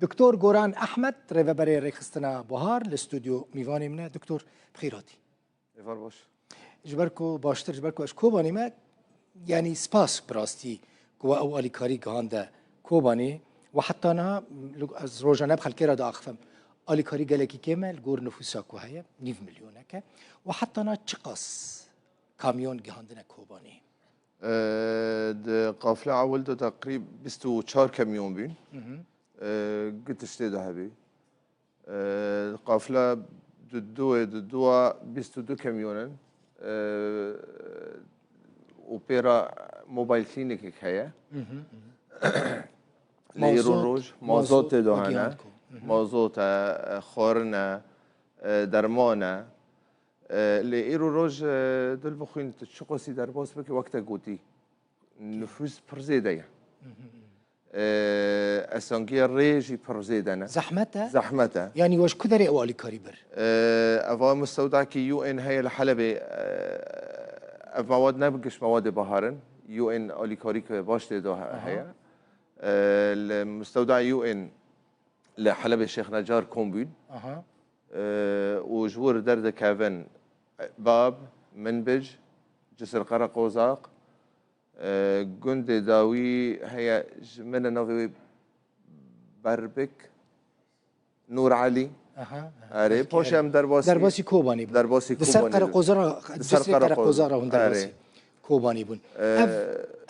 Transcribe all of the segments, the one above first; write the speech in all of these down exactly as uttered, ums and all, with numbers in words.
Doktor Goran Ehmed, rêveberê rêxistina Buhar, li stûdyo mîvanê min e. Doktor, bi xêr hatî. Êvar baş. Ji ber ku baştir, ji ber ku ez Kobanî me, yanî spas bi rastî ku we ew alîkarî gihande Kobanî. We heta niha, ez rojane bi xelkê re diaxifim, alîkarî gelekî kêm e li gor nifûsa ku heye, nîv milyonek e. We heta niha çiqas kamyon gihandine Kobanî? Ee, di qafla ewil de teqrîb bîst û çar kamyon bîn. Hı hı. Ee, gi tiştê de hebî. Ee, qafla du, duê, du, dua bîst û du kamyon in. Ee, û pêra mobile clinicek heye. Hı hı, hı hı. Lê îro Mazot, roj mazot mazot tê de hene. Hı hı. Mazot e, e, xwarin e, e, derman e. E, lê îro roj, e, dil bixwîn tu çiqasî derbas bike, wek te gotî, nifûs pir zêde ye. E, esangiya rê jî pir zêde ne. Zehmet e? Zehmet e. Yanî we ji ku derê ew alîkarî bir? E, eva mistewdakî U N heye li Helebê, e, ev mewad ne giş mewadê bahar in. U N alîkarî ke baş tê de he-, Aha. heye. E, li mistewda U N li Helebê Şêx Necar kom bûn. Aha. E, û ji wir derdikevin Bab, Minbic, Cisir Qereqozaq, e, gundê dawî heye, ji min e navê wê Berbik, Nûr Elî. Aha, aha. Erê, Belkî, poşê erê. Em derbasî Derbasî Kobanî bûn. Derbasî Di ser Kobanî bûn. Qereqozara, Di ser Cisir Qereqozara. Qereqozara hûn Erê. derbasî Kobanî bûn. E, Ev,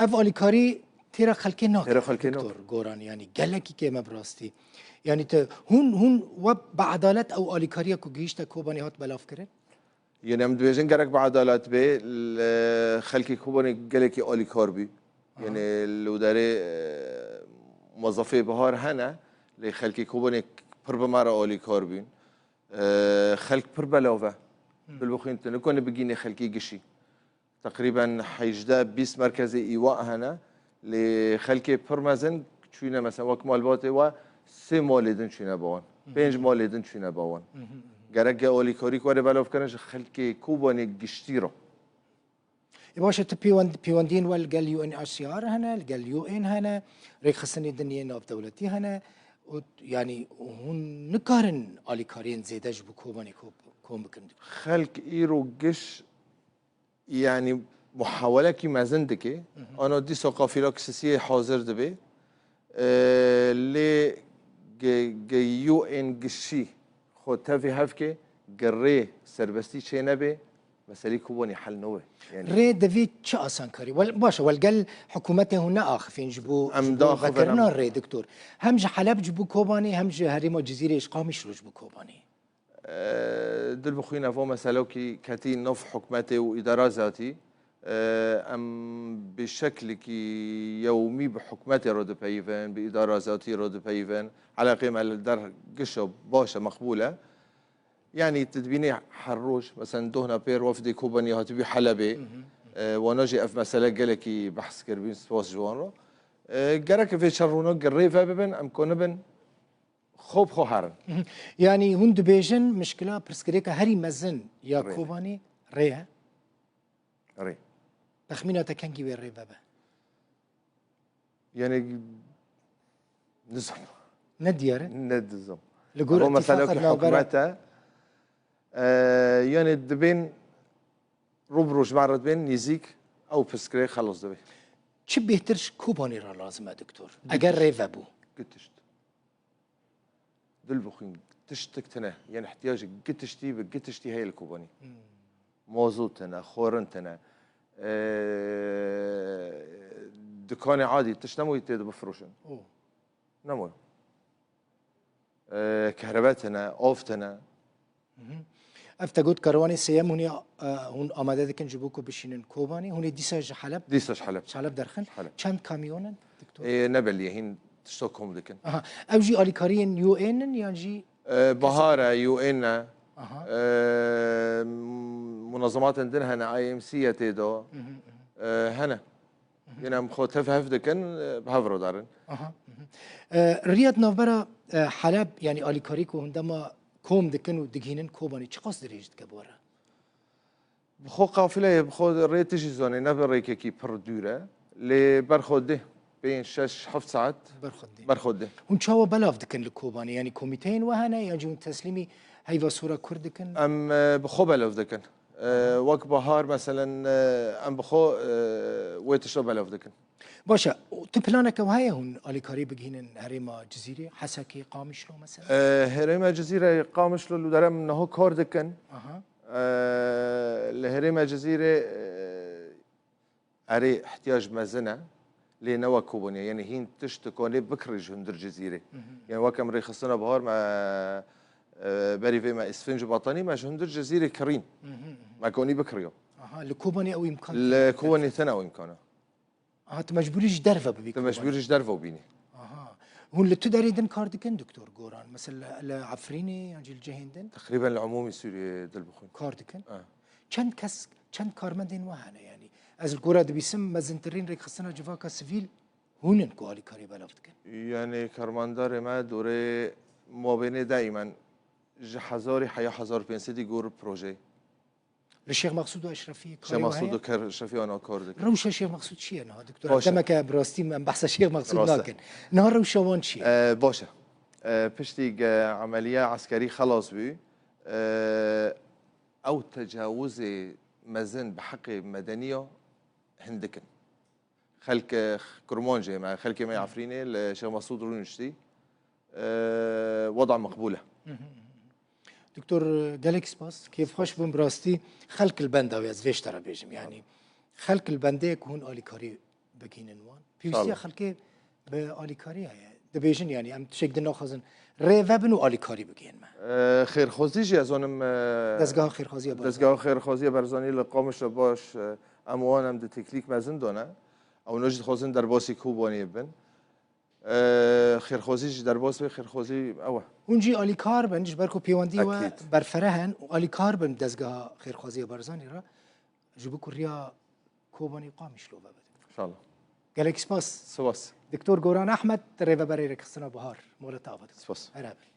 ev alîkarî têra xelkê nake, Têra xelkê nake. Doktor Goran, yanî gelekî kêm e bi rastî. Yanî te hûn, hûn we bi edalet ew alîkariya ku gihîşte Kobanî hat belavkirin? Yanî em dibêjin gerek bi edalet bê, li xelkê Kobanê gelekî alîkar bî. Aha. Yanî li wê derê, e, muzafê bihar hene, lê xelkê Kobanê pir bi me re alîkar bîn. E, xelk pir belav e. Hmm. Bil bixwîn tu nikane bigînê xelkê gişî. Teqrîben hejdeh bîst merkezê îwa hene. Lê xelkê pir mezin çûne, mesela wek malbatê we sê malê din çûne ba wan. Hı hı. Pênc malê din çûne ba wan. Hı hı, hı hı. Gerek ge alîkarî ku were belavkirin ji xelkê Kobanê giştî re. Ê baş e, tu pêwend-, pêwendiyên we li gel U N H C R hene, li gel U N hene, rêkxistinê din yên navdewletî hene û, yanî, hûn nikarin alîkariyên zêde ji bo Kobanê ko-, kom bikin? Xelk îro giş, yanî, muhawelekî mezin dike. Hı hı. Ana dîsa qafîla kisisiyê hazir dibe. Ee, lê ge, ge U N gişî xwe tevî hevke, ge rê serbestî çênebe, meselî Kobanî hel nabe. Yanî Rê divê çi asankarî? Wel, baş e, wel gel hikûmetê hûn neaxifîn ji bo, Em ji bo daxivin, vekirina em rê, doktor. Hem ji Heleb ji bo Kobanî, hem ji herêma Cizîrê ji Qamişlo ji bo Kobanî. Eee, dil bixwîne va meselokî ketî nav hikûmetê û îdara zatî. Eee, em bi şeklekî yewmî bi hikûmetê re dipeyivin, bi îdara zatî re dipeyivin. Eleqê me li der giş e, baş e, meqbûl e. Yanî tu dibînî her roj, mesela dohna pêr wefdê Kobanî hatibî Helebê. Hı hı. Eee, wana jî ev mesele gelekî behs kiribîn, spas ji wan re. Eee, gerek vê çar rûna girê ve bibin, em konibin xwe bi xwe herin. Mhm. Yanî hûn dibêjin mişkila, pirsgirêka herî mezin ya Rê. Kobanî rê ye? Rê. Texmîna te kengî wê rê vebe? Yanî nizam. Ne diyar e? Ne dizam. Li gor Ama mesela îtifaqê ki navbera hikûmet e, e, yanî dibên rû bi rû ji me re dibên nêzîk, ew pirsgirêk xelas dibe. Çi bêhtir ji Kobanî re lazim e, doktor? Eger rê vebû? Gitişt. Dil bixwîn, tiştik tine. Yên ihtiyacê gitiştî bi gitiştî heye li Kobanî. Hmm. Mazot tine, xwarin tine. Ee, dikanê adî tişt nemaye tê de bifroşin. Oh. Nemaye. Ee, kehrebe tine, av tine. Mhm. Ev te got kerwanê sêyem hûn ê, e, hûn amade dikin ji bo ku bişînin Kobanî. Hûn ê dîsa ji Heleb, Dîsa ji Heleb. ji Heleb derxin. Heleb. Çend kamyon in, doktor? Ê, ne belî ye, hîn tişta kom dikin. Aha. Ew jî alîkariyên U N in yan jî Ee, Bahar e, U N e. Aha. Ee, munazematên din hene, I M C ye tê de. Mhm, mhm. Ee, hene. Yine em xwe tev hev dikin, e, bi hev re darin. Aha, mhm. E, riya di navbera, e, Heleb, yanî alîkarî ku hûn dema kom dikin û digihînin Kobanî, çiqas dirêj dike bi we re? Bi xwe qafileyê, bi xwe rê tu jî zanî, ne bi rêkekî pir dûr e. Lê ber xwe dê. pênc, şeş, heft saet Berxwedê. berxwedê. Hûn çawa belav dikin li Kobanê? Yanî komîteyên we hene yan jî hûn teslîmî heyva sora Kurd dikin? Em e, bi xwe belav dikin. E, wek bahar, meselen, e, em bi xwe e, wê tişta belav dikin. Baş e, tu planeke we heye hûn alîkarî bigihînin herêma Cizîrê, Hesekê, Qamişlo mesela? E, herêma Cizîrê, Qamişlo, li derem niha kar dikin. Aha. E, li herêma Cizîrê e, erê ihtiyac mezin e. Lê ne wek Kobanê, yani hîn tişt dikanê bikirî ji hundir Cizîrê. Yani wek em rêxistina bihar me e, berî vê me îsfinc û batanî me ji hundir Cizîrê kirîn. Me konî bikiriyo. Aha, li Kobanê ew îmkan Li Kobanê tene ew îmkana. Aha, tu mecbûrî ji derve bibî. Tu mecbûrî ji derve bînî. Aha. Hûn li tu derê din kar dikin, Doktor Goran? Mesela li Efrînê yan jî li cihên din? Teqrîben li umûmî Sûriyê dilbixwin. Kar dikin? Ha. Çend kes, çend karmendên we hene yanî? Ez li gora dibîsim mezintirîn rêkxistina civaka sivîl hûn in ku alîkarî belav dikin. Yani karmandarê me dorê mabênê daîmen ji hezarî heya hezar û pênc sedî gor projeyê. Li Şêx Mexsûd û Eşrefî Şêx Mexsûd û Ker-, Şefî ana kar dikin. Rewşa Şêx Mexsûd çi ye niha, Doktor? Baş e. Demeke bi rastî em behsa Şêx Mexsûd Rast e. nakin. Niha rewşa wan çi ye? E, baş e. E, piştî ge-, emeliya eskerî xelas bû, e, ew tecawizê mezin bi heqê medeniya hindik in. Xelk, e, kurmancê me, xelkê me Efrînê li Şêx Mexsûd rûniştî. E, weda meqbûl e. Doktor, gelek spas. Kêfxweş bûm bi rastî. Xelk li benda wê ez vê ji te re bêjim. Yanî xelk li bendê ye ku hûn alîkarî bigihînin wan. Pêwîstiya Sağ xelkê bi alîkarî heye. Dibêjin yanî em tişek din naxwazin rê vebin û alîkarî bigihîn me. E, xêrxwazî jî ez zanim, e, Dezgeha Xêrxwaziya Barzanî. Dezgeha Xêrxwaziya Barzanî li Qamişlo baş, e, em wan em di teklîk mezin dane. Ew ne jî dixwazin derbasî Kobanê bin. E, xêrxwazî jî derbas be, xêrxwazî ew e. Hûn jî alîkar bin, ji ber ku pêwendî we Ekîd. berfereh in û alîkar bin dezgeha Xêrxwaziya Barzanî re, ji bo ku riya Kobanî Qamişlo vebidin. İnşallah. Gelek spas. Spas. Doktor Goran Ahmed, rêveberê rêkxistina Bihar, mola te ava dikim. Spas. Her hebin.